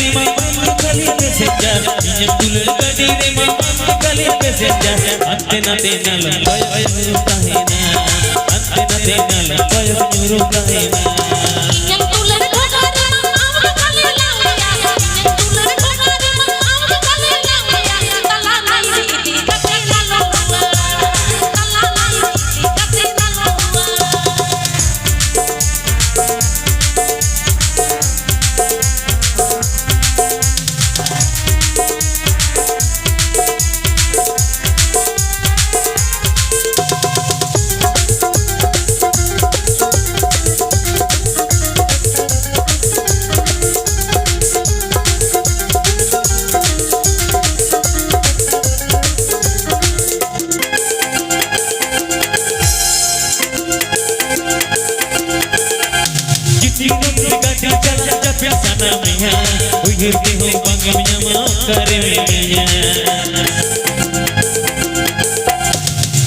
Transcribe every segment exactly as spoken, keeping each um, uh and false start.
ᱨᱮᱢᱟ ᱵᱟᱝ ᱠᱷᱟᱹᱞᱤ passenger, ᱤᱧᱟᱹᱜ ᱫᱩᱞᱟᱹᱲ ᱜᱟᱹᱰᱤ ᱨᱮᱢᱟ ᱵᱟᱝ ᱠᱷᱟᱹᱞᱤ passenger, ᱦᱟᱱᱛᱮ ᱱᱟᱛᱮ ᱧᱮᱞ ᱠᱚᱭᱚᱜ ᱧᱩᱨᱩ ᱛᱟᱦᱮᱱᱟ, ᱦᱟᱱᱛᱮ ᱱᱟᱛᱮ ᱧᱮᱞ ᱠᱚᱭᱚᱜ ᱧᱩᱨᱩ ᱛᱟᱦᱮᱱᱟ᱾ ᱤᱧᱟᱹᱜ ᱫᱩᱞᱟᱹᱲ ᱰᱷᱚᱸᱜᱟ ᱨᱮᱢᱟ ᱟᱢ ᱜᱮ ᱠᱷᱟᱹᱞᱤ ᱞᱟᱝ ᱞᱟᱹᱭᱟ, ᱤᱧᱟᱹᱜ ᱫᱩᱞᱟᱹᱲ ᱰᱷᱚᱸᱜᱟ ᱨᱮᱢᱟ ᱟᱢ ᱜᱮ ᱠᱷᱟᱹᱞᱤ ᱞᱟᱝ ᱞᱟᱹᱭᱟ, ᱛᱟᱞᱟ ᱱᱟᱹᱭ ᱨᱮ ᱤᱫᱤ ᱠᱟᱛᱮ ᱞᱟᱞᱚ ᱨᱩᱣᱟᱹᱲ, ᱛᱟᱞᱟ ᱱᱟᱹᱭ ᱨᱮ ᱤᱫᱤ ᱠᱟᱛᱮ ᱞᱟᱞᱚ ᱨᱩᱣᱟᱹᱲ᱾ ᱡᱩᱫᱤ ᱱᱚᱛᱮ ᱜᱟᱹᱰᱤ ᱪᱟᱞᱟᱜ ᱡᱟᱹᱯᱤᱫ ᱥᱟᱱᱟ ᱢᱮᱭᱟ, ᱩᱭᱦᱟᱹᱨ ᱛᱮᱦᱚᱸ ᱵᱟᱝ ᱮᱢ ᱧᱟᱢᱟ ᱚᱠᱟᱨᱮ ᱢᱮᱱᱟᱭᱟ᱾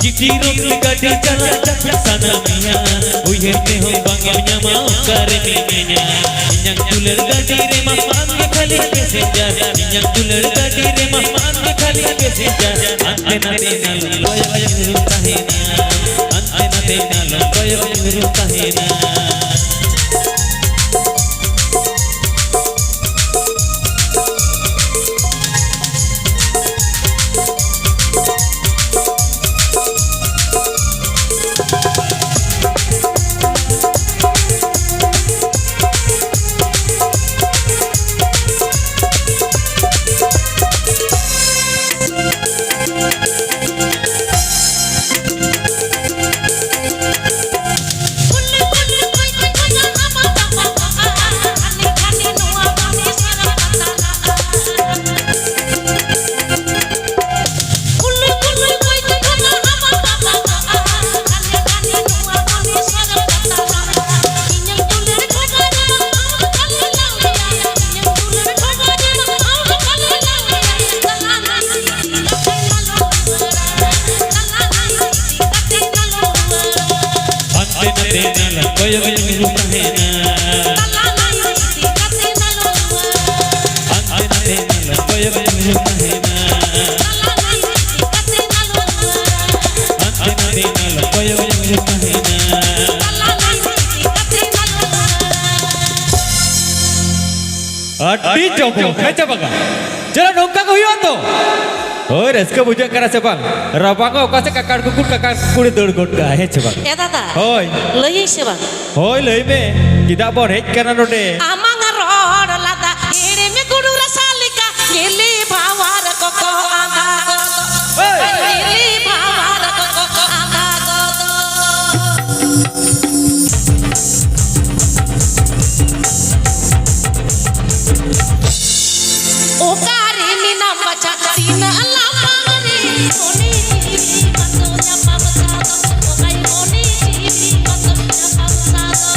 ᱡᱩᱫᱤ ᱱᱚᱛᱮ ᱜᱟᱹᱰᱤ ᱪᱟᱞᱟᱜ ᱡᱟᱹᱯᱤᱫ ᱥᱟᱱᱟ ᱢᱮᱭᱟ, ᱩᱭᱦᱟᱹᱨ ᱛᱮᱦᱚᱸ ᱵᱟᱝ ᱮᱢ ᱧᱟᱢᱟ ᱚᱠᱟᱨᱮ ᱢᱮᱱᱟᱭᱟ᱾ ᱤᱧᱟᱹᱜ ᱫᱩᱞᱟᱹᱲ ᱜᱟᱹᱰᱤ ᱨᱮᱢᱟ ᱟᱢ ᱜᱮ ᱠᱷᱟᱹᱞᱤ passenger, ᱤᱧᱟᱹᱜ ᱫᱩᱞᱟᱹᱲ ᱜᱟᱹᱰᱤ ᱨᱮᱢᱟ ᱟᱢ ᱜᱮ ᱠᱷᱟᱹᱞᱤ passenger, ᱦᱟᱱᱛᱮ ᱱᱟᱛᱮ ᱧᱮᱞ ᱠᱚᱭᱚᱜ ᱧᱩᱨᱩ ᱛᱟᱦᱮᱱᱟ, ᱦᱟᱱᱛᱮ ᱱᱟᱛᱮ ᱧᱮᱞ ᱠᱚᱭᱚᱜ ᱧᱩᱨᱩ ᱛᱟᱦᱮᱱᱟ᱾ ᱟᱹᱰᱤ ᱡᱚᱢᱚᱠ, ᱦᱮᱸ ᱪᱮ ᱵᱟᱝᱟ? ᱪᱚᱞᱚ, ᱱᱚᱝᱠᱟ ᱜᱮ ᱦᱩᱭᱩᱜᱼᱟ ᱛᱚ? ᱦᱳᱭ, ᱨᱟᱹᱥᱠᱟᱹ ᱵᱩᱡᱷᱟᱹᱜ ᱠᱟᱱᱟ ᱥᱮ ᱵᱟᱝ? ᱨᱟᱵᱟᱝ ᱚᱠᱟ ᱥᱮᱫ ᱠᱟᱠᱟᱲ ᱠᱩᱠᱩᱲ, ᱠᱟᱠᱟᱲ ᱠᱩᱠᱩᱲᱮ ᱫᱟᱹᱲ ᱜᱚᱫ ᱠᱟᱜᱼᱟ, ᱦᱮᱸ ᱪᱮ ᱵᱟᱝ? ᱮ ᱫᱟᱫᱟ, ᱦᱳᱭ᱾ ᱞᱟᱹᱭᱟᱹᱧ ᱥᱮ ᱵᱟᱝ? ᱦᱳᱭ, ᱞᱟᱹᱭ ᱢᱮ, ᱪᱮᱫᱟᱜ ᱵᱚᱱ ᱦᱮᱡ ᱠᱟᱱᱟ ᱱᱚᱰᱮ? ᱟᱢᱟᱝ ᱨᱚᱲ ᱞᱟᱸᱫᱟ, ᱦᱤᱲᱤᱢ ᱜᱩᱰᱩ ᱨᱟᱥᱟ ᱞᱮᱠᱟ, ᱧᱮᱞᱤ ᱵᱷᱟᱶᱟᱨ ᱠᱚᱠᱚ ᱟᱸᱫᱷᱟ ᱜᱚᱫᱚᱜ᱾ ᱦᱳᱭ᱾ ᱧᱮᱞᱤ ᱵᱷᱟᱶᱟᱨ ᱠᱚᱠᱚ ᱟᱸᱫᱷᱟ ᱜᱚᱫᱚᱜ᱾ ᱚᱠᱟᱨᱮ ᱢᱮᱱᱟᱢ ᱵᱟᱪᱷᱟ, ᱛᱤᱱᱟᱹᱜ ᱞᱟᱯᱷᱟᱝ ᱨᱮ? ᱢᱚᱱᱮ ᱡᱤᱣᱤ ᱢᱟᱛᱚ ᱧᱟᱯᱟᱢ ᱥᱟᱫᱚ, ᱚᱠᱟᱭ ᱢᱚᱱᱮ ᱡᱤᱣᱤ ᱢᱟᱛᱚ ᱧᱟᱯᱟᱢ ᱥᱟᱫᱚ᱾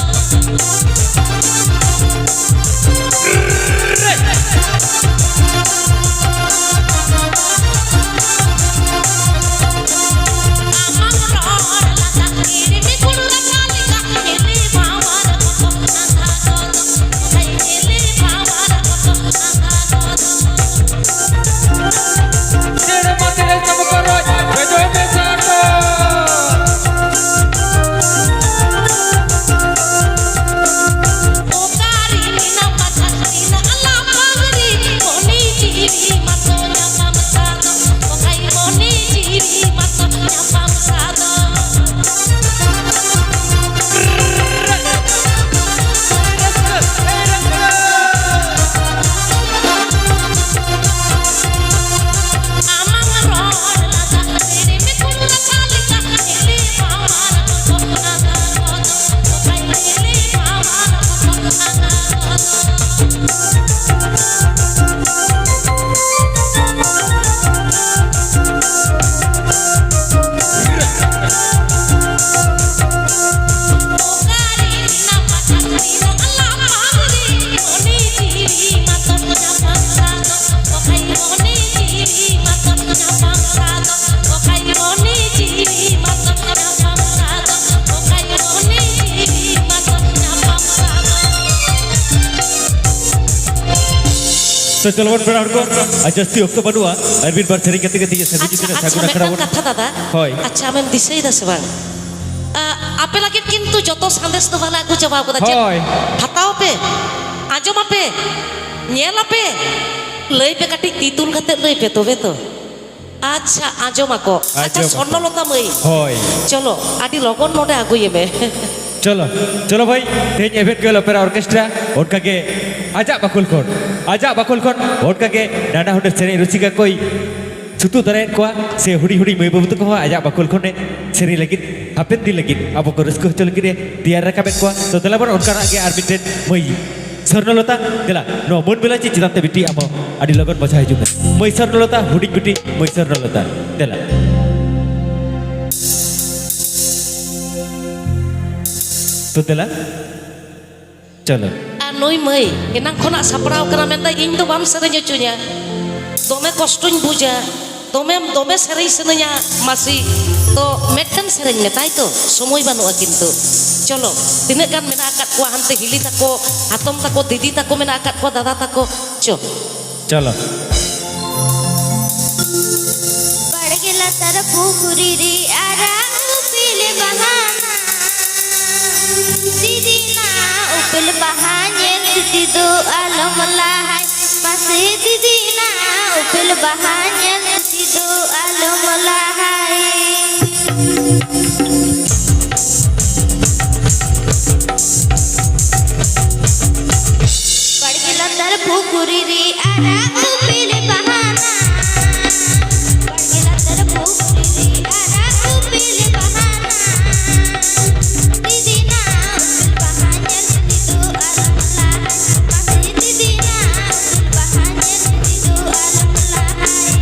ᱛᱚ ᱪᱚᱞᱚ ᱵᱚᱱ ᱯᱮᱲᱟ ᱦᱚᱲ ᱠᱚ, ᱟᱨ ᱡᱟᱹᱥᱛᱤ ᱚᱠᱛᱚ ᱵᱟᱹᱱᱩᱜᱼᱟ, ᱟᱨ ᱢᱤᱫ ᱵᱟᱨ ᱥᱮᱨᱮᱧ ᱠᱟᱛᱮ ᱜᱮ ᱛᱤᱧ ᱥᱟᱹᱜᱩᱱ ᱟᱪᱪᱷᱟ, ᱪᱤᱛᱟᱹᱨ ᱟᱪᱪᱷᱟ, ᱥᱟᱹᱜᱩᱱ ᱟᱠᱷᱲᱟ ᱢᱤᱫᱴᱟᱝ ᱵᱚᱱ᱾ ᱠᱟᱛᱷᱟ ᱫᱟᱫᱟ᱾ ᱦᱳᱭ᱾ ᱟᱪᱪᱷᱟ, ᱟᱢᱮᱢ ᱫᱤᱥᱟᱹᱭᱮᱫᱟ ᱥᱮ ᱵᱟᱝ? ᱟ, ᱟᱯᱮ ᱞᱟᱹᱜᱤᱫ ᱠᱤᱱᱛᱩ ᱡᱚᱛᱚ ᱥᱟᱸᱫᱮᱥ ᱫᱚ ᱵᱟᱞᱮ ᱟᱹᱜᱩ ᱪᱟᱵᱟ ᱟᱠᱟᱫᱟ᱾ ᱪᱮᱫ? ᱦᱳᱭ᱾ ᱦᱟᱛᱟᱣ ᱯᱮ, ᱟᱸᱡᱚᱢ ᱟᱯᱮ, ᱧᱮᱞ ᱟᱯᱮ, ᱞᱟᱹᱭ ᱯᱮ, ᱠᱟᱹᱴᱤᱡ ᱛᱤ ᱛᱩᱞ ᱠᱟᱛᱮ ᱞᱟᱹᱭ ᱯᱮ, ᱛᱚᱵᱮ ᱛᱚ᱾ ᱟᱪᱪᱷᱟ, ᱟᱸᱡᱚᱢ ᱟᱠᱚ᱾ ᱟᱪᱪᱷᱟ, ᱟᱸᱡᱚᱢ ᱟᱠᱚ᱾ ᱥᱚᱨᱱᱚᱞᱚᱛᱟ ᱢᱟᱹᱭ᱾ ᱦᱳᱭ᱾ ᱪᱚᱞᱚ, ᱟᱹᱰᱤ ᱞᱚᱜᱚᱱ ᱱᱚᱰᱮ ᱟᱹᱜᱩᱭᱮ ᱢᱮ᱾ ᱪᱚᱞᱚ, ᱪᱚᱞᱚ ᱵᱷᱟᱹᱭ, ᱛᱮᱦᱮᱧ ᱮᱵᱷᱮᱱ ᱜᱟᱨᱞ ᱚᱯᱮᱨᱟ ᱚᱨᱠᱮᱥᱴᱨᱟ, ᱚᱱᱠᱟᱜᱮ ᱟᱡᱟᱜ ᱵᱟᱠᱷᱳᱞ ᱠᱷᱚᱱ, ᱟᱡᱟᱜ ᱵᱟᱠᱷᱳᱞ ᱠᱷᱚᱱ ᱚᱱᱠᱟᱜᱮ ᱱᱟᱱᱟ ᱦᱩᱱᱟᱹᱨ ᱥᱮᱨᱮᱧ ᱨᱩᱥᱤᱠᱟ ᱠᱚᱭ ᱥᱩᱛᱩᱜ ᱫᱟᱲᱮᱭᱟᱫ ᱠᱚᱣᱟ, ᱥᱮ ᱦᱩᱰᱤᱧ ᱦᱩᱰᱤᱧ ᱢᱟᱹᱭ ᱵᱟᱹᱵᱩ ᱛᱟᱠᱚ ᱦᱚᱸ ᱟᱡᱟᱜ ᱵᱟᱠᱷᱳᱞ ᱠᱷᱚᱱᱮ ᱥᱮᱨᱮᱧ ᱞᱟᱹᱜᱤᱫ, ᱦᱟᱯᱮᱱ ᱫᱤᱱ ᱞᱟᱹᱜᱤᱫ ᱟᱵᱚ ᱠᱚ ᱨᱟᱹᱥᱠᱟᱹ ᱦᱚᱪᱚ ᱞᱟᱹᱜᱤᱫ ᱮ ᱛᱮᱭᱟᱨ ᱨᱟᱠᱟᱵᱮᱫ ᱠᱚᱣᱟ᱾ ᱛᱚ ᱫᱮᱞᱟ ᱵᱚᱱ ᱚᱱᱠᱟᱱᱟᱜ ᱜᱮ ᱟᱨ ᱢᱤᱫᱴᱮᱱ ᱢᱟᱹᱭ ᱥᱚᱨᱱᱚᱞᱚᱛᱟ, ᱫᱮᱞᱟ, ᱱᱚᱣᱟ ᱢᱟᱹᱱ ᱵᱮᱞᱟ ᱪᱮᱫ ᱪᱮᱛᱟᱱ ᱛᱮ ᱵᱤᱴᱤ ᱟᱢ ᱦᱚᱸ ᱟᱹᱰᱤ ᱞᱚᱜᱚᱱ ᱢᱟᱪᱷᱟ ᱦᱤᱡᱩᱜ ᱢᱮ᱾ ᱢᱟᱹᱭ ᱥᱚᱨᱱᱚᱞᱚᱛᱟ, ᱦᱩᱰᱤᱧ ᱵᱤᱴᱤ, ᱢᱟᱹᱭ ᱥᱚᱨᱱᱚᱞᱚᱛᱟ, ᱫᱮᱞᱟ᱾ ᱛᱚ ᱫᱮᱞᱟ, ᱪᱚᱞᱚ᱾ ᱟᱨ ᱱᱩᱭ ᱢᱟᱹᱭ ᱮᱱᱟᱝ ᱠᱷᱚᱱᱟᱜ ᱥᱟᱯᱲᱟᱣ ᱠᱟᱱᱟ, ᱢᱮᱱᱫᱟ, "ᱤᱧ ᱫᱚ ᱵᱟᱢ ᱥᱮᱨᱮᱧ ᱦᱚᱪᱚᱧᱟ, ᱫᱚᱢᱮ ᱠᱚᱥᱴᱚᱧ ᱵᱩᱡᱟ, ᱫᱚᱢᱮ, ᱫᱚᱢᱮ ᱥᱮᱨᱮᱧ ᱥᱟᱱᱟᱧᱟ ᱢᱟᱹᱥᱤ, ᱛᱚ ᱢᱤᱫᱴᱮᱱ ᱥᱮᱨᱮᱧ ᱢᱮ, ᱛᱟᱭ ᱛᱚ? ᱥᱚᱢᱚᱭ ᱵᱟᱹᱱᱩᱜᱼᱟ ᱠᱤᱱᱛᱩ᱾ ᱪᱚᱞᱚ, ᱛᱤᱱᱟᱹᱜ ᱜᱟᱱ ᱢᱮᱱᱟᱜ ᱟᱠᱟᱫ ᱠᱚᱣᱟ, ᱦᱟᱱᱛᱮ ᱦᱤᱞᱤ ᱛᱟᱠᱚ, ᱦᱟᱛᱚᱢ ᱛᱟᱠᱚ, ᱫᱤᱫᱤ ᱛᱟᱠᱚ ᱢᱮᱱᱟᱜ ᱟᱠᱟᱫ ᱠᱚᱣᱟ, ᱫᱟᱫᱟ ᱛᱟᱠᱚ, ᱪᱚ᱾" ᱪᱚᱞᱚ᱾ ᱵᱟᱲᱜᱮ ᱞᱟᱛᱟᱨ ᱯᱩᱠᱷᱨᱤ ᱨᱮ ᱟᱨᱟᱜ ᱩᱯᱮᱞ ᱵᱟᱦᱟᱱᱟ᱾ ᱫᱤᱫᱤᱱᱟ ᱩᱯᱮᱞ ᱵᱟᱦᱟ ᱧᱮᱞ ᱛᱮ ᱫᱚ ᱟᱞᱚᱢ ᱞᱟᱦᱟᱭ᱾ ᱢᱟᱥᱮ ᱫᱤᱫᱤᱱᱟ ᱩᱯᱮᱞ ᱵᱟᱦᱟ ᱧᱮᱞ ᱛᱮ ᱫᱚ ᱟᱞᱚᱢ ᱞᱟᱦᱟᱭ᱾ ᱵᱟᱲᱜᱮ ᱞᱟᱛᱟᱨ ᱯᱩᱠᱷᱨᱤ ᱨᱮ ᱟᱨᱟᱜ ᱩᱯᱮᱞ ᱵᱟᱦᱟᱱᱟ᱾ ᱵᱟᱲᱜᱮ ᱞᱟᱛᱟᱨ ᱯᱩᱠᱷᱨᱤ ᱨᱮ ᱟᱨᱟᱜ ᱩᱯᱮᱞ ᱵᱟᱦᱟᱱᱟ᱾ ᱫᱤᱫᱤᱱᱟ ᱩᱯᱮᱞ ᱵᱟᱦᱟ ᱧᱮᱞ ᱛᱮ ᱫᱚ ᱟᱞᱚᱢ ᱞᱟᱦᱟᱭ᱾ ᱢᱟᱥᱮ ᱫᱤᱫᱤᱱᱟ ᱩᱯᱮᱞ ᱵᱟᱦᱟ ᱧᱮᱞ ᱛᱮ ᱫᱚ ᱟᱞᱚᱢ ᱞᱟᱦᱟᱭ᱾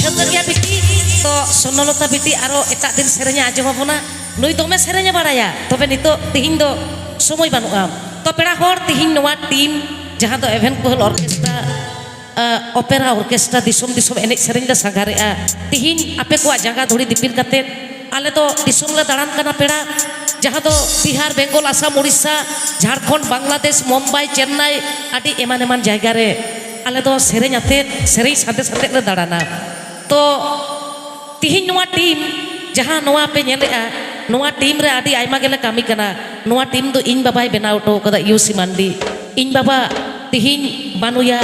ᱴᱷᱟᱹᱣᱠᱟᱹ ᱜᱮᱭᱟ ᱵᱤᱴᱤ, ᱛᱚ ᱥᱚᱱᱱᱚᱞᱚᱛᱟ ᱵᱤᱴᱤ ᱟᱨᱚ ᱮᱴᱟᱜ ᱫᱤᱱ ᱥᱮᱨᱮᱧᱮ ᱟᱸᱡᱚᱢ ᱟᱵᱚᱱᱟ᱾ ᱱᱩᱭ ᱫᱚᱢᱮ ᱥᱮᱨᱮᱧᱮ ᱵᱟᱲᱟᱭᱟ, ᱛᱚᱵᱮ ᱱᱤᱛᱚᱜ ᱛᱤᱦᱤᱧ ᱫᱚ ᱥᱚᱢᱚᱭ ᱵᱟᱹᱱᱩᱜᱼᱟ᱾ ᱛᱚ ᱯᱮᱲᱟ ᱦᱚᱲ, ᱛᱤᱦᱤᱧ ᱱᱚᱣᱟ ᱴᱤᱢ ᱡᱟᱦᱟᱸ ᱫᱚ ᱮᱵᱷᱮᱱ ᱠᱳᱦᱮᱞ ᱚᱨᱠᱮᱥᱴᱨᱟ, ᱚᱯᱮᱨᱟ ᱚᱨᱠᱮᱥᱴᱨᱟ, ᱫᱤᱥᱚᱢ ᱫᱤᱥᱚᱢ ᱮᱱᱮᱡ ᱥᱮᱨᱮᱧ ᱞᱮ ᱥᱟᱸᱜᱷᱟᱨᱮᱜᱼᱟ, ᱛᱤᱦᱤᱧ ᱟᱯᱮ ᱠᱚᱣᱟᱜ ᱡᱟᱸᱜᱟ ᱫᱷᱩᱲᱤ ᱫᱤᱯᱤᱞ ᱠᱟᱛᱮ ᱟᱞᱮ ᱫᱚ ᱫᱤᱥᱚᱢ ᱞᱮ ᱫᱟᱬᱟᱱ ᱠᱟᱱᱟ ᱯᱮᱲᱟ, ᱡᱟᱦᱟᱸ ᱫᱚ ᱵᱤᱦᱟᱨ, ᱵᱮᱝᱜᱚᱞ, ᱟᱥᱟᱢ, ᱩᱲᱤᱥᱥᱟ, ᱡᱷᱟᱲᱠᱷᱚᱸᱰ, ᱵᱟᱝᱞᱟᱫᱮᱥ, ᱢᱩᱢᱵᱟᱭ, ᱪᱮᱱᱱᱟᱭ, ᱟᱹᱰᱤ ᱮᱢᱟᱱ ᱮᱢᱟᱱ ᱡᱟᱭᱜᱟ ᱨᱮ ᱟᱞᱮ ᱫᱚ ᱥᱮᱨᱮᱧ ᱟᱛᱮᱫ, ᱥᱮᱨᱮᱧ ᱥᱟᱸᱫᱮᱥ ᱟᱛᱮᱫ ᱞᱮ ᱫᱟᱬᱟᱱᱟ᱾ ᱛᱚ ᱛᱤᱦᱤᱧ ᱱᱚᱣᱟ ᱴᱤᱢ ᱡᱟᱦᱟᱸ ᱱᱚᱣᱟ ᱯᱮ ᱧᱮᱞᱮᱜᱼᱟ, ᱱᱚᱣᱟ ᱴᱤᱢ ᱨᱮ ᱟᱹᱰᱤ ᱟᱭᱢᱟ ᱜᱮᱞᱮ ᱠᱟᱹᱢᱤ ᱠᱟᱱᱟ᱾ ᱱᱚᱣᱟ ᱴᱤᱢ ᱫᱚ ᱤᱧ ᱵᱟᱵᱟᱭ ᱵᱮᱱᱟᱣ ᱦᱚᱴᱚ ᱠᱟᱫᱟ, ᱤᱭᱩ ᱥᱤ ᱢᱟᱱᱰᱤ᱾ ᱤᱧ ᱵᱟᱵᱟ ᱛᱤᱦᱤᱧ ᱵᱟᱹᱱᱩᱭᱟ,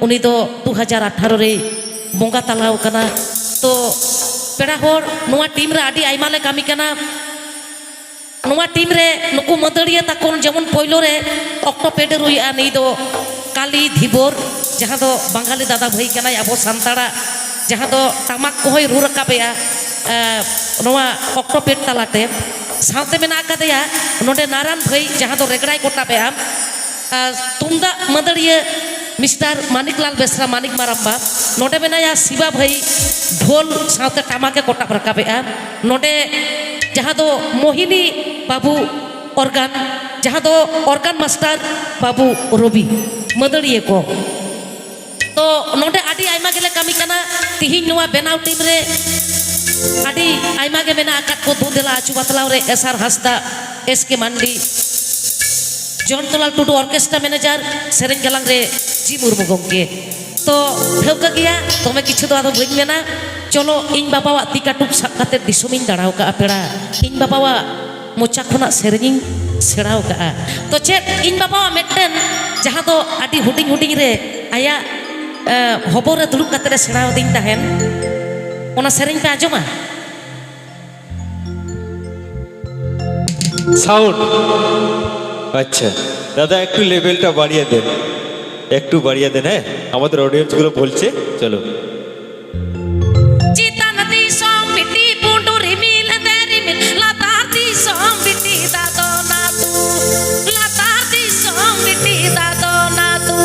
ᱩᱱᱤ ᱫᱚ ᱫᱩ ᱦᱟᱡᱟᱨ ᱟᱴᱷᱟᱨᱚ ᱨᱮᱭ ᱵᱚᱸᱜᱟ ᱛᱟᱞᱟᱣ ᱠᱟᱱᱟ᱾ ᱛᱚ ᱯᱮᱲᱟ ᱦᱚᱲ, ᱱᱚᱣᱟ ᱴᱤᱢ ᱨᱮ ᱟᱹᱰᱤ ᱟᱭᱢᱟ ᱞᱮ ᱠᱟᱹᱢᱤ ᱠᱟᱱᱟ᱾ ᱱᱚᱣᱟ ᱴᱤᱢ ᱨᱮ ᱱᱩᱠᱩ ᱢᱟᱹᱫᱟᱹᱲᱤᱭᱟᱹ ᱛᱟᱠᱚ, ᱡᱮᱢᱚᱱ ᱯᱳᱭᱞᱳ ᱨᱮ ᱚᱠᱴᱚ ᱯᱮᱰ ᱨᱩᱭᱮᱜᱼᱟ, ᱱᱩᱭ ᱫᱚ ᱠᱟᱞᱤ ᱫᱷᱤᱵᱚᱨ, ᱡᱟᱦᱟᱸ ᱫᱚ ᱵᱟᱝᱜᱟᱞᱤ ᱫᱟᱫᱟ ᱵᱷᱟᱹᱭ ᱠᱟᱱᱟᱭ ᱟᱵᱚ ᱥᱟᱱᱛᱟᱲᱟᱜ, ᱡᱟᱦᱟᱸ ᱫᱚ ᱴᱟᱢᱟᱠ ᱠᱚᱦᱚᱸᱭ ᱨᱩ ᱨᱟᱠᱟᱵᱮᱜᱼᱟ, ᱮ, ᱱᱚᱣᱟ ᱚᱠᱴᱚ ᱯᱮᱰ ᱛᱟᱞᱟᱛᱮ᱾ ᱥᱟᱶᱛᱮ ᱢᱮᱱᱟᱜ ᱟᱠᱟᱫᱮᱭᱟ ᱱᱚᱰᱮ ᱱᱟᱨᱟᱱ ᱵᱷᱟᱹᱭ, ᱡᱟᱦᱟᱸ ᱫᱚ ᱨᱮᱜᱽᱲᱟᱭ ᱠᱚᱴᱟᱵᱮᱜᱼᱟ᱾ ᱟᱨ ᱛᱩᱢᱫᱟᱜ ᱢᱟᱹᱫᱟᱹᱲᱤᱭᱟᱹ ᱢᱤᱥᱴᱟᱨ ᱢᱟᱱᱤᱠᱞᱟᱞ ᱵᱮᱥᱨᱟ, ᱢᱟᱱᱤᱠ ᱢᱟᱨᱟᱢᱵᱟ᱾ ᱱᱚᱰᱮ ᱢᱮᱱᱟᱭᱟ ᱥᱤᱵᱟ ᱵᱷᱟᱹᱭ, ᱰᱷᱳᱞ ᱥᱟᱶᱛᱮ ᱴᱟᱢᱟᱠᱮ ᱠᱚᱴᱟᱵ ᱨᱟᱠᱟᱵᱮᱜᱼᱟ᱾ ᱱᱚᱰᱮ ᱡᱟᱦᱟᱸ ᱫᱚ ᱢᱳᱦᱤᱱᱤ ᱵᱟᱹᱵᱩ ᱚᱨᱜᱟᱱ, ᱡᱟᱦᱟᱸ ᱫᱚ ᱚᱨᱜᱟᱱ ᱢᱟᱥᱴᱟᱨ ᱵᱟᱹᱵᱩ ᱨᱚᱵᱤ, ᱢᱟᱹᱫᱟᱹᱲᱤᱭᱟᱹ ᱠᱚ᱾ ᱛᱚ ᱱᱚᱰᱮ ᱟᱹᱰᱤ ᱟᱭᱢᱟ ᱜᱮᱞᱮ ᱠᱟᱹᱢᱤ ᱠᱟᱱᱟ᱾ ᱛᱤᱦᱤᱧ ᱱᱚᱣᱟ ᱵᱮᱱᱟᱣ ᱴᱤᱢ ᱨᱮ ᱟᱹᱰᱤ ᱟᱭᱢᱟ ᱜᱮ ᱢᱮᱱᱟᱜ ᱟᱠᱟᱫ ᱠᱚ᱾ ᱫᱩ ᱫᱮᱞᱟ ᱟᱹᱪᱩ ᱵᱟᱛᱞᱟᱣ ᱨᱮ ᱮᱥ ᱟᱨ ᱦᱟᱸᱥᱫᱟ, ᱮᱥ ᱠᱮ ᱢᱟᱱᱰᱤ, ᱡᱚᱱᱛᱚᱞᱟᱞ ᱴᱩᱰᱩ ᱚᱨᱠᱮᱥᱴᱨᱟ ᱢᱮᱱᱮᱡᱟᱨ, ᱥᱮᱨᱮᱧ ᱜᱟᱞᱟᱝ ᱨᱮ ᱡᱤ ᱢᱩᱨᱢᱩ ᱜᱚᱢᱠᱮ᱾ ᱛᱚ ᱴᱷᱟᱹᱣᱠᱟᱹ ᱜᱮᱭᱟ, ᱫᱚᱢᱮ ᱠᱤᱪᱷᱩ ᱫᱚ ᱟᱫᱚ ᱵᱟᱹᱧ ᱢᱮᱱᱟ᱾ ᱪᱚᱞᱚ, ᱤᱧ ᱵᱟᱵᱟᱣᱟᱜ ᱛᱤ ᱠᱟᱹᱴᱩᱵ ᱥᱟᱵ ᱠᱟᱛᱮ ᱫᱤᱥᱚᱢᱤᱧ ᱫᱟᱬᱟᱣ ᱠᱟᱜᱼᱟ ᱯᱮᱲᱟ᱾ ᱤᱧ ᱵᱟᱵᱟᱣᱟᱜ ᱢᱚᱪᱟ ᱠᱷᱚᱱᱟᱜ ᱥᱮᱨᱮᱧᱤᱧ ᱥᱮᱬᱟ ᱟᱠᱟᱫᱼᱟ᱾ ᱛᱚ ᱪᱮᱫ, ᱤᱧ ᱵᱟᱵᱟᱣᱟᱜ ᱢᱤᱫᱴᱮᱱ, ᱡᱟᱦᱟᱸ ᱫᱚ ᱟᱹᱰᱤ ᱦᱩᱰᱤᱧ ᱦᱩᱰᱤᱧ ᱨᱮ ᱟᱭᱟᱜ ᱮ, ᱦᱚᱵᱚᱨ ᱨᱮ ᱫᱩᱲᱩᱵ ᱠᱟᱛᱮ ᱮ ᱥᱮᱬᱟ ᱟᱹᱫᱤᱧ ᱛᱟᱦᱮᱱ, ᱚᱱᱟ ᱥᱮᱨᱮᱧ ᱯᱮ ᱟᱸᱡᱚᱢᱟ? সাউন্ড। আচ্ছা, দাদা, একটু লেভেলটা বাড়িয়ে দেন। একটু বাড়িয়ে দেন। হ্যাঁ, আমাদের অডিয়েন্স গুলো বলছে। চলো। ᱪᱮᱛᱟᱱ ᱫᱤᱥᱚᱢ ᱵᱤᱴᱤ ᱯᱩᱸᱰᱩ ᱨᱤᱢᱤᱞ ᱦᱮᱸᱫᱮ ᱨᱤᱢᱤᱞ, ᱞᱟᱛᱟᱨ ᱫᱤᱥᱚᱢ ᱵᱤᱴᱤ ᱫᱟᱫᱚᱱ ᱟᱹᱛᱩ, ᱞᱟᱛᱟᱨ ᱫᱤᱥᱚᱢ ᱵᱤᱴᱤ ᱫᱟᱫᱚᱱ ᱟᱹᱛᱩ᱾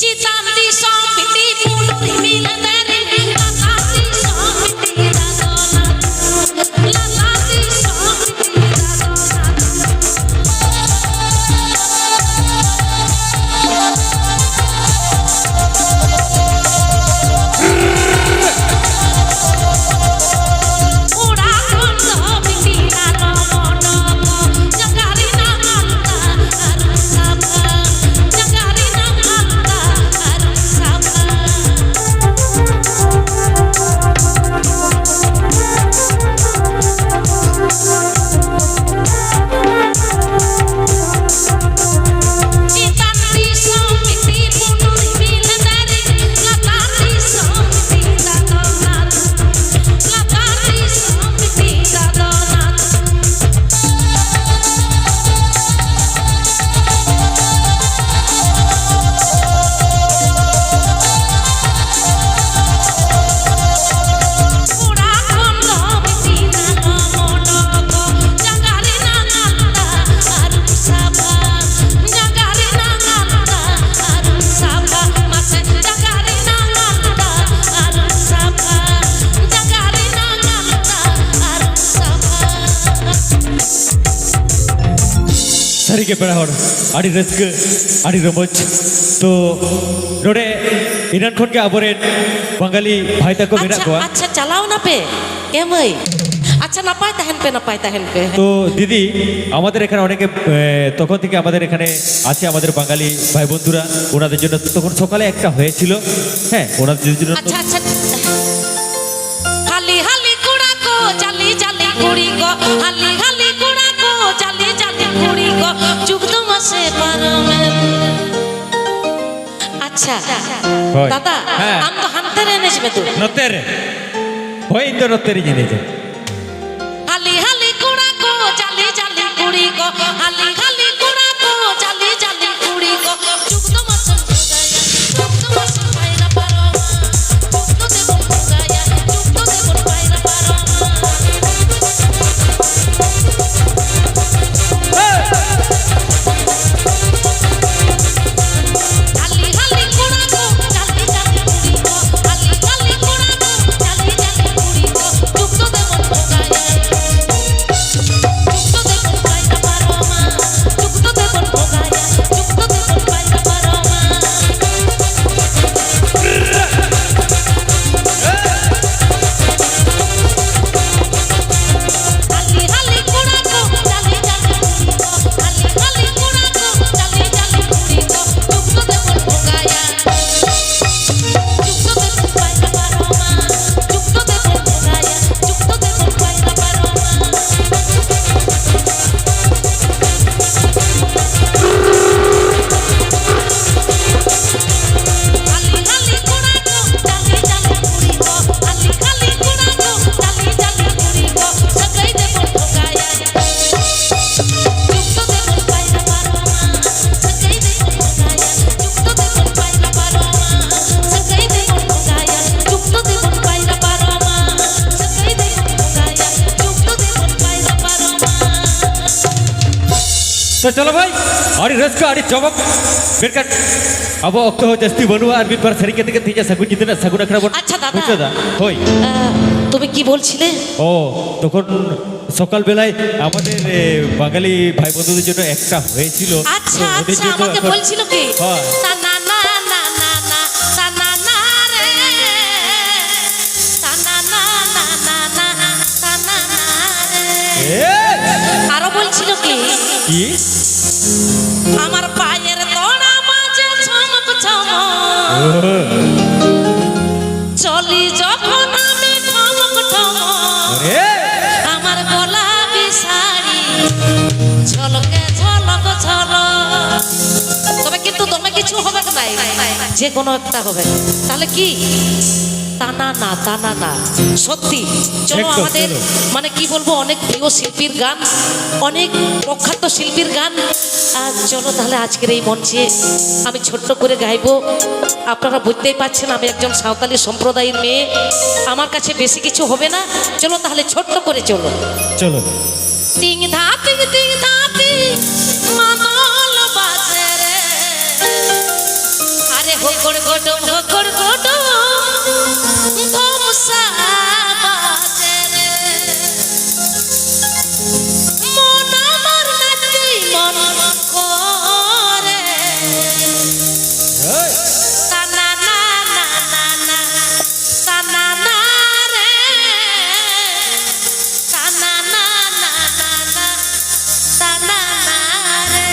ᱪᱮᱛᱟᱱ ᱫᱤᱥᱚᱢ ᱵᱤᱴᱤ ᱯᱩᱸᱰᱩ ᱨᱤᱢᱤᱞ ᱦᱮᱸᱫᱮ ᱨᱤᱢᱤᱞ, ᱞᱟᱛᱟᱨ ᱫᱤᱥᱚᱢ ᱵᱤᱴᱤ ᱫᱟᱫᱚᱱ ᱟᱹᱛᱩ, ᱞᱟᱛᱟᱨ ᱫᱤᱥᱚᱢ ᱵᱤᱴᱤ ᱫᱟᱫᱚᱱ ᱟᱹᱛᱩ᱾ ᱥᱟᱹᱨᱤᱜᱮ ᱯᱮᱲᱟ ᱦᱚᱲ, ᱟᱹᱰᱤ ᱨᱟᱹᱥᱠᱟᱹ, ᱟᱹᱰᱤ ᱨᱚᱢᱚᱡᱽ᱾ ᱛᱚ ᱱᱚᱰᱮ ᱮᱱᱟᱱ ᱠᱷᱚᱱ ᱜᱮ ᱟᱵᱚᱨᱮᱱ ᱵᱟᱝᱜᱟᱞᱤ ᱵᱷᱟᱭ ᱛᱟᱠᱚ ᱢᱮᱱᱟᱜ ᱟᱪᱪᱷᱟ, ᱠᱚᱣᱟ᱾ ᱟᱪᱪᱷᱟ, ᱪᱟᱞᱟᱣ ᱱᱟᱯᱮ? ᱮ ᱢᱟᱹᱭ, আচ্ছা, নাপায় তাহেন পে, নাপায় তাহেন পে। তো দিদি, আমাদের এখানে অনেকে, এ, তখন থেকে আমাদের এখানে আছে আমাদের বাঙালি ভাই বন্ধুরা, ওনাদের জন্য তো তখন সকালে একটা হয়েছিল। হ্যাঁ, ওনাদের জন্য তো আচ্ছা, আচ্ছা। হালি হালি কুড়া কো, জালি জালি কুড়ি কো, হালি হালি কুড়া কো, জালি জালি কুড়ি কো, ᱪᱩᱠᱫᱚ ᱢᱟᱥᱮ ᱯᱟᱨᱚᱢᱮᱱ᱾ ᱟᱪᱪᱷᱟ᱾ ᱦᱳᱭ᱾ ᱫᱟᱫᱟ, ᱦᱮᱸ᱾ ᱟᱢ ᱫᱚ ᱦᱟᱱᱛᱮ ᱨᱮ ᱮᱱᱮᱡ ᱢᱮ ᱛᱚ᱾ ᱱᱚᱛᱮ ᱨᱮ᱾ ᱦᱳᱭ, ᱤᱧ ᱫᱚ ᱱᱚᱛᱮ ᱨᱮᱧ ᱮᱱᱮᱡᱟ᱾ ᱦᱟᱞᱤ ᱦᱟᱞᱤ ᱠᱚᱲᱟ ᱠᱚ, ᱡᱟᱞᱤ ᱡᱟᱞᱤ ᱠᱩᱲᱤ ᱠᱚ, ᱦᱟᱞᱤ ᱦᱟᱞᱤ ᱠᱚᱲᱟ ᱠᱚ, ᱡᱟᱞᱤ ᱡᱟᱞᱤ ᱠᱩᱲᱤ ᱠᱚ, ᱡᱩᱜᱽ ᱫᱚ ᱢᱟᱥᱮᱢ ᱵᱷᱚᱜᱟᱭᱟ, ᱡᱩᱜᱽ ᱫᱚ ᱢᱟᱥᱮᱢ ᱯᱟᱭᱨᱟ ᱯᱟᱨᱚᱢᱟ, ᱡᱩᱜᱽ ᱫᱚ ᱫᱮᱵᱚᱱ ᱵᱷᱚᱜᱟᱭᱟ, ᱡᱩᱜᱽ ᱫᱚ ᱫᱮᱵᱚᱱ ᱯᱟᱭᱨᱟ ᱯᱟᱨᱚᱢᱟ᱾ ᱦᱟᱞᱤ ᱦᱟᱞᱤ ᱠᱚᱲᱟ ᱠᱚ, ᱡᱟᱞᱤ ᱡᱟᱞᱤ ᱠᱩᱲᱤ ᱠᱚ, ᱦᱟᱞᱤ ᱦᱟᱞᱤ ᱠᱚᱲᱟ ᱠᱚ, ᱡᱟᱞᱤ ᱡᱟᱞᱤ ᱠᱩᱲᱤ ᱠᱚ, ᱡᱩᱜᱽ ᱫᱚ ᱫᱮᱵᱚᱱ ᱵᱷᱚᱜᱟᱭᱟ᱾ ᱛᱚ ᱪᱚᱞᱚ ᱵᱷᱟᱭ, ᱟᱹᱰᱤ ᱨᱟᱹᱥᱠᱟᱹ, ᱟᱹᱰᱤ ᱪᱚᱢᱚᱠ᱾ ᱢᱮᱱᱠᱷᱟᱱ ᱟᱵᱚ ᱚᱠᱛᱚ ᱦᱚᱸ ᱡᱟᱹᱥᱛᱤ ᱵᱟᱹᱱᱩᱜᱼᱟ, ᱟᱨ ᱢᱤᱫ ᱵᱟᱨ ᱥᱮᱨᱮᱧ ᱠᱟᱛᱮ ᱜᱮ ᱛᱮᱦᱮᱧᱟᱜ ᱥᱟᱹᱜᱩᱱ ᱧᱤᱫᱟᱹ ᱨᱮᱱᱟᱜ ᱥᱟᱹᱜᱩᱱ ᱟᱠᱷᱲᱟ ᱵᱚᱱ ᱟᱪᱪᱷᱟ, ᱫᱟᱫᱟ᱾ ᱢᱩᱪᱟᱹᱫᱟ᱾ ᱦᱳᱭ᱾ আহ, তুমি কি বলছিলে? ও, তখন সকালবেলায় আমাদের, এ, বাঙালি ভাই বন্ধুদের জন্য একটা হয়েছিল। আচ্ছা, তো ওদের আচ্ছা, জন্য আমাকে এখন বলছিল কি? হ্যাঁ। তা না না না না না, তা না না রে, তা না না না না না, তা না না। কি? আমার পায়ের তড়া বাজে ছমক ছমক। চলি যখন আমি ঠমক ঠমক। আমার গোলাপি শাড়ি ঝলকে ঝলক ঝলক। তবে কিন্তু দমে কিছু হবে না, যে কোনো একটা হবে। তাহলে কি? তানা না, তানা না। সত্যি। চলো, একদম, আমাদের চলো। মানে কি বলবো, অনেক প্রিয় শিল্পীর গান, অনেক প্রখ্যাত শিল্পীর গান। আর চলো তাহলে আজকের এই মঞ্চে আমি ছোট্ট করে গাইবো। আপনারা বুঝতেই পারছেন, আমি একজন সাঁওতালি সম্প্রদায়ের মেয়ে, আমার কাছে বেশি কিছু হবে না। চলো তাহলে ছোট্ট করে চলো। চলো। তিং ধা তিং, তিং ধা তিং, মাদল বাজে রে। আরে হকড় গডম, হকড় গডম, ধমসা বাজে রে। মন আমার নাচতে মন করে। তানা না না না না, তানা না রে। তানা না না না না, তানা না রে।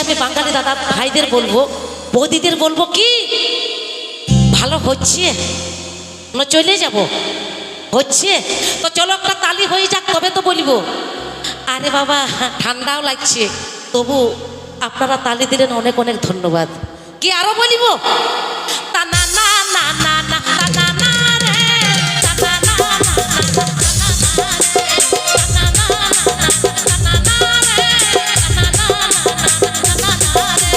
আমি বাঙালি দাদা ভাইদের বলবো, বৌদিদের বলবো কি, ভালো হচ্ছে না, চলে যাব, হচ্ছে তো চলো একটা তালি হয়ে যাক, তবে তো বলিব। আরে বাবা, ঠান্ডাও লাগছে, তবু আপনারা তালি দিলেন, অনেক অনেক ধন্যবাদ। কি আরো বলিব? তা না না না না না, তা না না রে, তা না না না না, তা না না রে, তা না না না না, তা না না রে, তা না না না না, তা না না রে।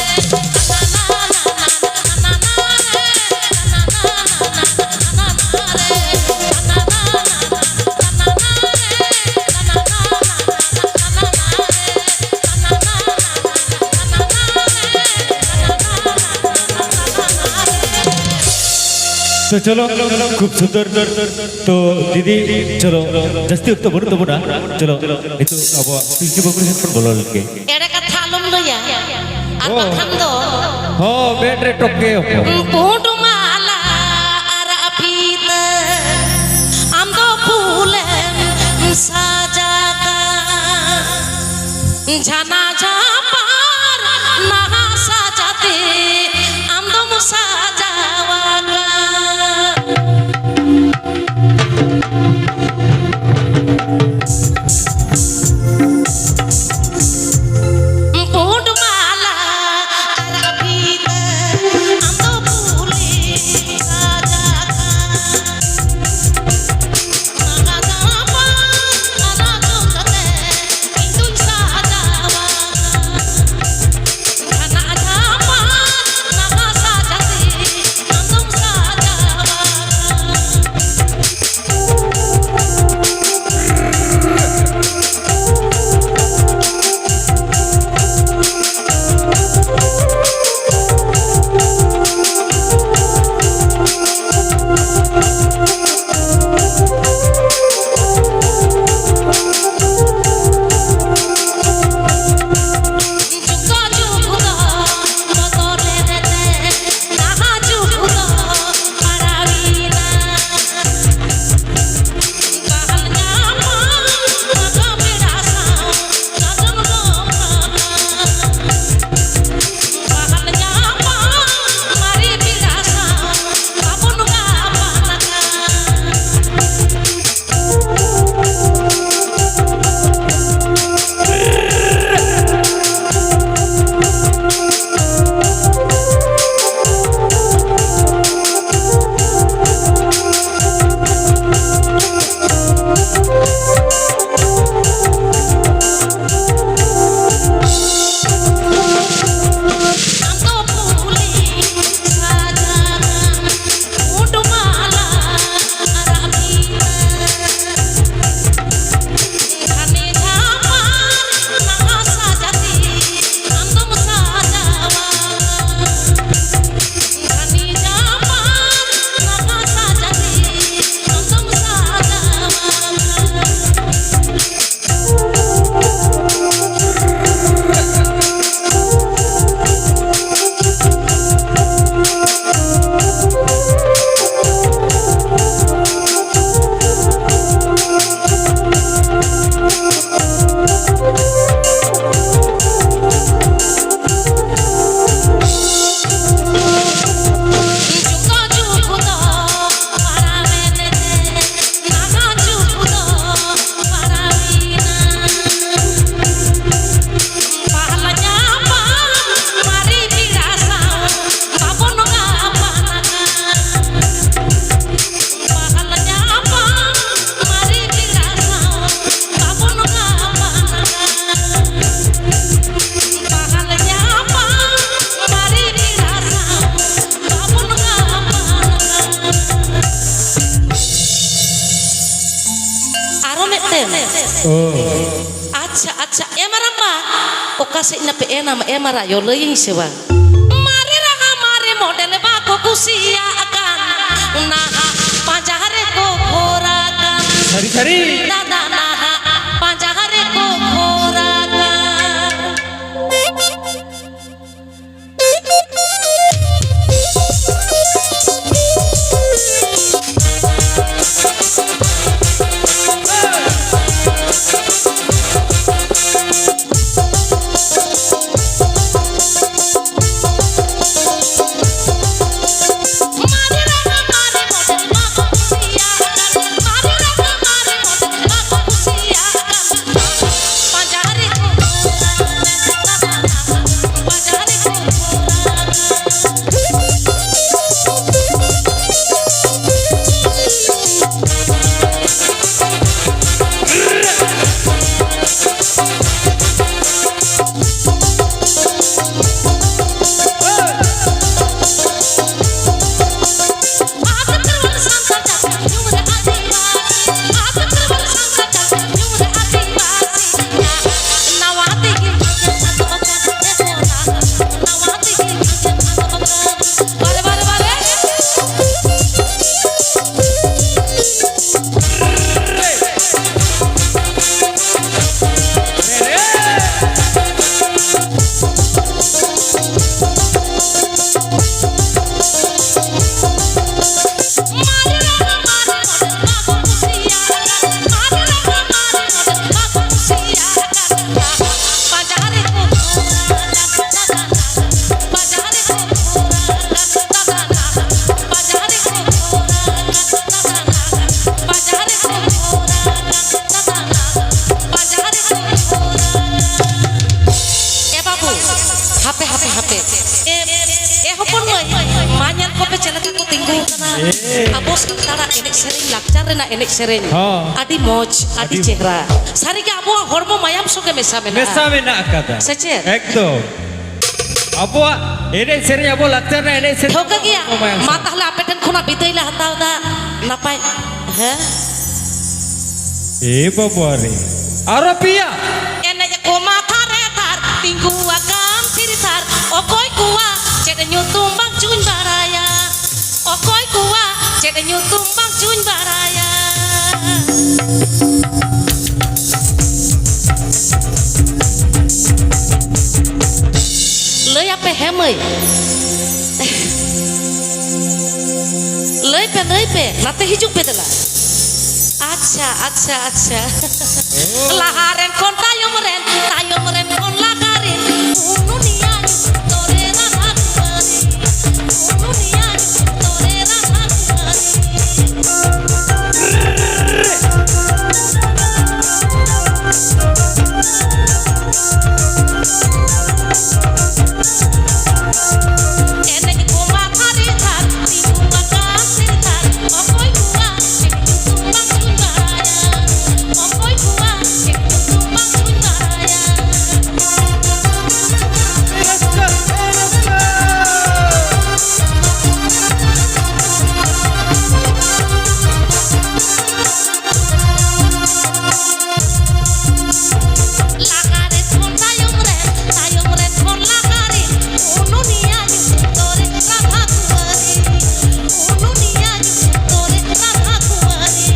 ᱛᱚ ᱪᱚᱞᱚ, ᱠᱷᱩᱵ ᱥᱩᱱᱫᱚᱨ᱾ ᱛᱚ ᱫᱤᱫᱤ, ᱪᱚᱞᱚ, ᱡᱟᱹᱥᱛᱤ ᱚᱠᱛᱚ ᱵᱟᱹᱱᱩᱜ ᱛᱟᱵᱚᱱᱟ᱾ ᱪᱚᱞᱚ, ᱱᱤᱛᱚᱜ ᱟᱵᱚᱣᱟᱜ ᱯᱤᱞᱪᱩ ᱵᱟᱹᱵᱩ ᱥᱮᱫ ᱵᱚᱱ ᱵᱚᱞᱚ ᱞᱮᱱ ᱜᱮ᱾ ᱮᱲᱮ ᱠᱟᱛᱷᱟ ᱟᱞᱚᱢ ᱞᱟᱹᱭᱟ, ᱟᱨ ᱚ᱾ ᱵᱟᱠᱷᱟᱱ ᱫᱚ ᱦᱚᱸ, ᱢᱮᱫ ᱨᱮ ᱴᱚᱠᱮ ᱚᱠᱚ᱾ ᱯᱩᱸᱰ ᱢᱟᱞᱟ ᱟᱨ ᱯᱷᱤᱛᱟᱹ, ᱟᱢ ᱫᱚ ᱯᱷᱩᱞᱮᱢ ᱥᱟᱡᱟᱜᱟ᱾ ᱡᱷᱟᱱᱟ ᱡᱷᱟᱯᱟᱨ ᱱᱟᱦᱟ ᱥᱟᱡᱟᱛᱮ ᱟᱢ ᱫᱚᱢ ᱥᱟᱡᱟᱣᱟᱠᱟ᱾ ᱯᱩᱸᱰ ᱢᱟᱞᱟ ᱟᱨ ᱯᱷᱤᱛᱟᱹ ᱟᱢ ᱫᱚ ᱯᱷᱩᱞᱮᱢ ᱥᱟᱡᱟᱜᱟ᱾ ᱱᱟᱦᱟ ᱡᱷᱟᱯᱟᱨ ᱱᱟᱦᱟ ᱥᱟᱡᱟᱛᱮ ᱤᱧ ᱫᱩᱧ ᱥᱟᱡᱟᱣᱟ᱾ ᱚ᱾ ᱟᱪᱪᱷᱟ, ᱟᱪᱪᱷᱟ, ᱮ ᱢᱟᱨᱟᱝᱵᱟ, ᱚᱠᱟ ᱥᱮᱫ ᱱᱟᱯᱮ ᱮᱱᱟᱢ, ᱮ ᱢᱟᱨᱟᱭᱳ, ᱞᱟᱹᱭᱟᱹᱧ ᱥᱮ ᱵᱟᱝ? ᱢᱟᱨᱮ ᱨᱟᱦᱟ, ᱢᱟᱨᱮ ᱢᱚᱰᱮᱞ ᱵᱟᱠᱚ ᱠᱩᱥᱤᱭᱟᱜ ᱠᱟᱱ, ᱱᱟᱦᱟᱜ ᱯᱟᱸᱡᱟ ᱨᱮᱠᱚ ᱜᱷᱳᱨ ᱟᱠᱟᱱ᱾ ᱥᱟᱹᱨᱤ, ᱥᱟᱹᱨᱤ᱾ ᱫᱟᱫᱟ, ᱱᱟᱦᱟᱜ ᱯᱟᱸᱡᱟ ᱨᱮᱠᱚ ᱜᱷᱳᱨ ᱟᱠᱟᱱ᱾ ᱮ ᱵᱟᱹᱵᱩ, ᱦᱟᱯᱮ, ᱦᱟᱯᱮ, ᱦᱟᱯᱮ᱾ ᱮ, ᱮ ᱦᱚᱯᱚᱱ ᱢᱟᱹᱭ, ᱢᱟ ᱧᱮᱞ ᱠᱚᱯᱮ ᱪᱮᱫ ᱞᱮᱠᱟ ᱠᱚ ᱛᱤᱸᱜᱩ ᱟᱠᱟᱱᱟ᱾ ᱮ᱾ ᱟᱵᱚ ᱥᱟᱱᱛᱟᱲᱟᱜ ᱮᱱᱮᱡ ᱥᱮᱨᱮᱧ, ᱞᱟᱠᱪᱟᱨ ᱨᱮᱱᱟᱜ ᱮᱱᱮᱡ ᱥᱮᱨᱮᱧ᱾ ᱦᱚᱸ᱾ ᱟᱹᱰᱤ ᱢᱚᱡᱽ, ᱟᱹᱰᱤ ᱟᱹᱰᱤ ᱪᱮᱦᱨᱟ᱾ ᱥᱟᱹᱨᱤᱜᱮ ᱟᱵᱚᱣᱟᱜ ᱦᱚᱲᱢᱚ ᱢᱟᱭᱟᱢ ᱥᱚᱸᱜᱮ ᱢᱮᱥᱟ ᱢᱮᱱᱟᱜᱼᱟ᱾ ᱢᱮᱥᱟ ᱢᱮᱱᱟᱜ ᱟᱠᱟᱫᱟ᱾ ᱥᱮ ᱪᱮᱫ? ᱮᱠᱫᱚᱢ᱾ ᱟᱵᱚᱣᱟᱜ ᱮᱱᱮᱡ ᱥᱮᱨᱮᱧ, ᱟᱵᱚ ᱞᱟᱠᱪᱟᱨ ᱨᱮᱱᱟᱜ ᱮᱱᱮᱡ ᱥᱮᱨᱮᱧ ᱴᱷᱟᱹᱣᱠᱟᱹ ᱜᱮᱭᱟ᱾ ᱟᱵᱚ ᱢᱟᱭᱟᱢ ᱢᱟ ᱥᱟᱶ᱾ ᱛᱟᱦᱞᱮ ᱟᱯᱮ ᱴᱷᱮᱱ ᱠᱷᱚᱱᱟᱜ ᱵᱤᱫᱟᱹᱭ ᱞᱮ ᱦᱟᱛᱟᱣ ᱮᱫᱟ᱾ ᱱᱟᱯᱟᱭ, ᱦᱮᱸ? ᱮ ᱵᱟᱵᱟ ᱨᱮ, ᱟᱨᱚ ᱯᱮᱭᱟ᱾ ᱮᱱᱮᱡ ᱠᱚ ᱢᱟ ᱛᱷᱟᱨᱮ ᱛᱷᱟᱨ, ᱛᱤᱸᱜᱩ ᱟᱠᱟᱱ ᱛᱷᱤᱨ ᱛᱷᱟᱨ, ᱚᱠᱚᱭ ᱠᱚᱣᱟᱜ ᱪᱮᱫ ᱧᱩᱛᱩᱢ ᱵᱟᱝ ᱪᱚᱧ ᱵᱟᱲᱟᱭᱟ, ᱚᱠᱚᱭ ᱠᱚᱣᱟᱜ ᱪᱮᱫ ᱧᱩᱛᱩᱢ ᱵᱟᱝ ᱪᱚᱧ ᱵᱟᱲᱟᱭᱟ᱾ ᱞᱟᱹᱭ ᱟᱯᱮ ᱦᱮᱸ ᱢᱟᱹᱭ, ᱞᱟᱹᱭ ᱯᱮ, ᱞᱟᱹᱭ ᱯᱮ, ᱱᱟᱛᱮ ᱦᱤᱡᱩᱜ ᱯᱮ ᱫᱮᱞᱟ᱾ ᱟᱪᱪᱷᱟ, ᱟᱪᱪᱷᱟ, ᱟᱪᱪᱷᱟ᱾ ᱞᱟᱦᱟ ᱨᱮᱱ ᱠᱷᱚᱱ ᱛᱟᱭᱚᱢ ᱨᱮᱱ, ᱛᱟᱭᱚᱢ ᱨᱮᱱ ᱠᱷᱚᱱ ᱞᱟᱦᱟ ᱨᱮᱱ, ᱩᱱᱩᱱᱤᱭᱟ ᱧᱩᱛᱩᱢ ᱛᱚᱨᱮ ᱨᱟᱫᱷᱟ ᱠᱩᱢᱟᱨᱤ, ᱩᱱᱩᱱᱤᱭᱟ ᱧᱩᱛᱩᱢ ᱛᱚᱨᱮ ᱨᱟᱫᱷᱟ ᱠᱩᱢᱟᱨᱤ᱾ ᱮᱱᱮᱡ ᱠᱚ ᱢᱟ ᱛᱷᱟᱨᱮ ᱛᱷᱟᱨ, ᱛᱤᱸᱜᱩ ᱟᱠᱟᱱ ᱛᱷᱤᱨ ᱛᱷᱟᱨ, ᱚᱠᱚᱭ ᱠᱚᱣᱟᱜ ᱪᱮᱫ ᱧᱩᱛᱩᱢ ᱵᱟᱝ ᱪᱚᱧ ᱵᱟᱲᱟᱭᱟ, ᱚᱠᱚᱭ ᱠᱚᱣᱟᱜ ᱪᱮᱫ ᱧᱩᱛᱩᱢ ᱵᱟᱝ ᱪᱚᱧ ᱵᱟᱲᱟᱭᱟ᱾ ᱞᱟᱦᱟ ᱨᱮ ᱠᱷᱚᱱ ᱛᱟᱭᱚᱢ ᱨᱮ, ᱛᱟᱭᱚᱢ ᱨᱮ ᱠᱷᱚᱱ ᱞᱟᱦᱟ ᱨᱮ, ᱩᱱᱩᱱᱤᱭᱟ ᱧᱩᱛᱩᱢ ᱛᱚᱨᱮ ᱨᱟᱫᱷᱟ ᱠᱩᱢᱟᱨᱤ, ᱩᱱᱩᱱᱤᱭᱟ ᱧᱩᱛᱩᱢ ᱛᱚᱨᱮ ᱨᱟᱫᱷᱟ ᱠᱩᱢᱟᱨᱤ᱾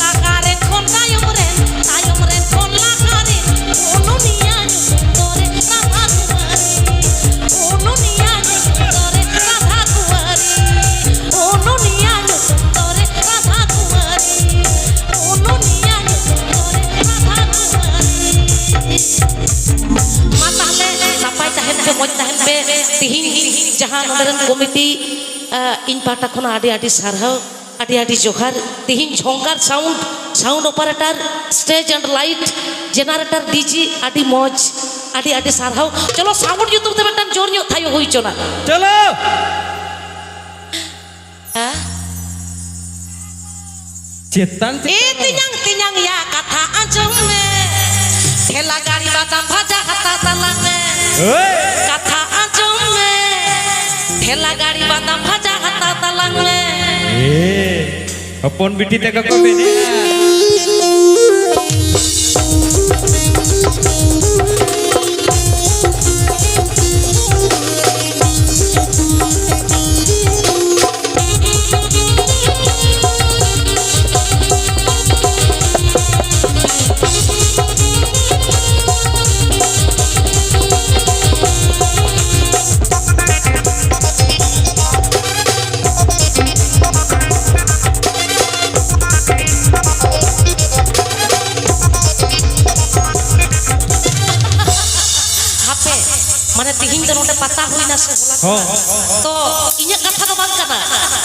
ᱞᱟᱦᱟ ᱨᱮ ᱠᱷᱚᱱ ᱛᱟᱭᱚᱢ ᱨᱮ, ᱛᱟᱭᱚᱢ ᱨᱮ ᱠᱷᱚᱱ ᱞᱟᱦᱟ ᱨᱮ, ᱩᱱᱩᱱᱤᱭᱟ ᱧᱩᱛᱩᱢ ᱛᱚᱨᱮ ᱨᱟᱫᱷᱟ ᱠᱩᱢᱟᱨᱤ, ᱩᱱᱩᱱᱤᱭᱟ ᱧᱩᱛᱩᱢ ᱛᱚᱨᱮ ᱨᱟᱫᱷᱟ ᱠᱩᱢᱟᱨᱤ, ᱩᱱᱩᱱᱤᱭᱟ ᱧᱩᱛᱩᱢ ᱛᱚᱨᱮ ᱨᱟᱫᱷᱟ ᱠᱩᱢᱟᱨᱤ, ᱩᱱᱩᱱᱤᱭᱟ ᱧᱩᱛᱩᱢ ᱛᱚᱨᱮ ᱨᱟᱫᱷᱟ ᱠᱩᱢᱟᱨᱤ᱾ ᱢᱟ ᱛᱟᱦᱞᱮ ᱱᱟᱯᱟᱭ ᱛᱟᱦᱮᱱ ᱯᱮ, ᱢᱚᱡᱽ ᱛᱟᱦᱮᱱ ᱯᱮ᱾ ᱛᱤᱦᱤᱧ ᱡᱟᱦᱟᱸ ᱱᱚᱰᱮ ᱨᱮᱱ ᱠᱚᱢᱤᱴᱤ, ᱟᱸ, ᱤᱧ ᱯᱟᱦᱴᱟ ᱠᱷᱚᱱᱟᱜ ᱟᱹᱰᱤ ᱟᱹᱰᱤ ᱥᱟᱨᱦᱟᱣ, ᱟᱹᱰᱤ ᱟᱹᱰᱤ ᱡᱚᱦᱟᱨ᱾ ᱛᱤᱦᱤᱧ ᱡᱷᱚᱝᱠᱟᱨ sound, sound operator, stage and light, generator, DJ, ᱟᱹᱰᱤ ᱢᱚᱡᱽ, ᱟᱹᱰᱤ ᱟᱹᱰᱤ ᱥᱟᱨᱦᱟᱣ᱾ ᱪᱚᱞᱚ sound ᱧᱩᱛᱩᱢ ᱛᱮ ᱢᱤᱫᱴᱟᱝ ᱡᱳᱨ ᱧᱚᱜ ᱛᱷᱟᱭᱚ ᱦᱩᱭ ᱦᱚᱪᱚᱱᱟ᱾ ᱪᱚᱞᱚ᱾ ᱦᱮᱸ? ᱪᱮᱛᱟᱱ ᱮ ᱪᱮᱛᱟᱱ ᱛᱮᱧᱟᱝ, ᱛᱮᱧᱟᱝ ᱭᱟ, ᱠᱟᱛᱷᱟ ᱟᱸᱡᱚᱢ ᱢᱮ᱾ ᱴᱷᱮᱞᱟ ᱜᱟᱹᱲᱤ ᱵᱟᱫᱟᱢ ᱵᱷᱟᱡᱟ ᱠᱟᱛᱷᱟ ᱟᱸᱡᱚᱢ ᱢᱮ, ᱴᱷᱮᱞᱟ ᱜᱟᱹᱲᱤ ᱵᱟᱫᱟᱢ ᱵᱷᱟᱡᱟ ᱦᱟᱛᱟᱣ ᱛᱟᱞᱟᱝ ᱢᱮ᱾ ᱮ, ᱦᱚᱯᱚᱱ ᱵᱤᱴᱤ ᱛᱟᱠᱚ ᱠᱚ ᱢᱮᱱᱮᱜᱼᱟ᱾ ᱦᱟᱯᱮ, ᱢᱟᱱᱮ ᱛᱤᱦᱤᱧ ᱫᱚ ᱱᱚᱰᱮ ᱯᱟᱛᱟ ᱦᱩᱭᱱᱟ ᱥᱮ ᱦᱚᱞᱟ? ᱦᱚᱸ᱾ ᱛᱚ ᱤᱧᱟᱹᱜ ᱠᱟᱛᱷᱟ ᱫᱚ ᱵᱟᱝ ᱠᱟᱱᱟ,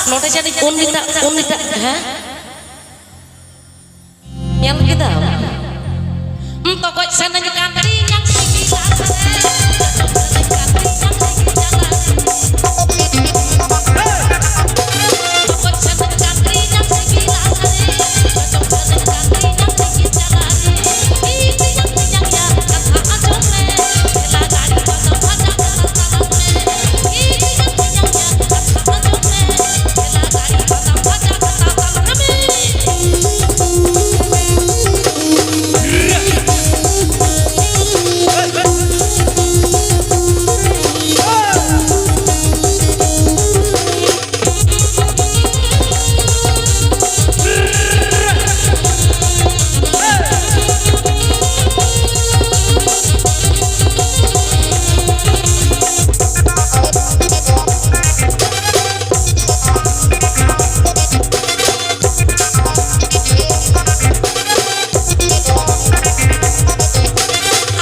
ᱱᱚᱰᱮ ᱡᱟᱹᱱᱤᱡ ᱩᱱᱤᱴᱟᱜ, ᱩᱱᱤᱴᱟᱜ, ᱦᱮᱸ? ᱧᱮᱞ ᱠᱮᱫᱟᱢ? ᱛᱚᱜᱚᱡ ᱥᱟᱱᱟᱧ ᱠᱟᱱ ᱛᱤᱧᱟ ᱥᱤᱵᱤᱞᱟ ᱥᱟᱨᱮ᱾ ᱛᱚᱜᱚᱡ ᱥᱟᱱᱟᱧ ᱠᱟᱱ ᱛᱤᱧᱟ ᱥᱤᱵᱤᱞᱟ ᱥᱟᱨᱮ᱾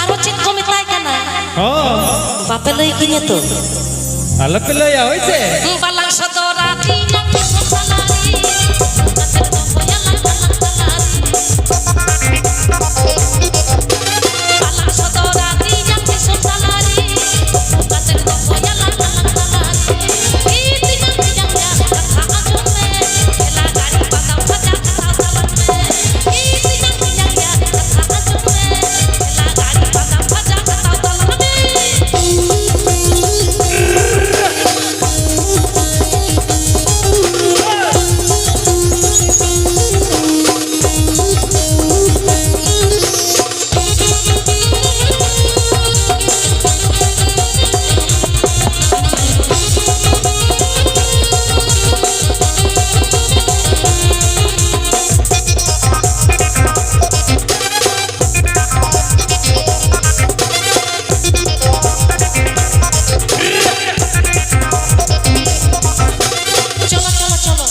ᱟᱨᱚ ᱪᱮᱫ ᱠᱚ ᱢᱮᱛᱟᱭ ᱠᱟᱱᱟ? ᱦᱚᱸ᱾ ᱵᱟᱯᱮ ᱞᱟᱹᱭ ᱠᱤᱧᱟ ᱛᱚ? ᱟᱞᱚᱯᱮ ᱞᱟᱹᱭᱟ, ᱦᱳᱭ ᱥᱮ? ᱵᱟᱞᱟᱝ ᱥᱚᱫᱚᱨᱟ ᱛᱤᱧᱟᱝ ᱫᱤᱥᱚᱢ ᱥᱟᱞᱟᱨᱤ᱾ ᱠᱟᱛᱮ ᱫᱚ ᱵᱚᱭᱟ ᱞᱟᱝ ᱟᱞᱟᱝ ᱛᱟᱞᱟᱨᱤ᱾ ᱵᱟᱞᱟᱝ ᱥᱚᱫᱚᱨᱟ ᱛᱤᱧᱟᱝ ᱫᱤᱥᱚᱢ ᱥᱟᱞᱟᱨᱤ᱾ ᱠᱟᱛᱮ ᱫᱚ ᱵᱚᱭᱟ ᱞᱟᱝ ᱟᱞᱟᱝ ᱛᱟᱞᱟᱨᱤ᱾ ᱤᱧ ᱛᱤᱧᱟᱝ ᱛᱤᱧᱟᱝ ᱭᱟ ᱠᱟᱛᱷᱟ ᱟᱸᱡᱚᱢ ᱢᱮ᱾ ᱴᱷᱮᱞᱟ ᱜᱟᱹᱲᱤ ᱵᱟᱫᱟᱢ ᱵᱷᱟᱡᱟ ᱠᱟᱛᱷᱟ ᱛᱟᱞᱟᱝ ᱢᱮ᱾ ᱤᱧ ᱛᱤᱧᱟᱝ ᱛᱤᱧᱟᱝ ᱭᱟ ᱠᱟᱛᱷᱟ ᱟᱸᱡᱚᱢ ᱢᱮ᱾ ᱴᱷᱮᱞᱟ ᱜᱟᱹᱲᱤ ᱵᱟᱫᱟᱢ ᱵᱷᱟᱡᱟ ᱠᱟᱛᱷᱟ ᱛᱟᱞᱟᱝ ᱢᱮ᱾ ᱪᱚᱞᱚ, ᱪᱚᱞᱚ, ᱪᱚᱞᱚ᱾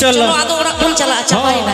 ᱪᱚᱞᱚ᱾ ᱪᱚᱞᱚ, ᱟᱫᱚ ᱚᱲᱟᱜ ᱵᱚᱱ ᱪᱟᱞᱟᱜᱼᱟ, ᱪᱟᱵᱟᱭᱮᱱᱟ᱾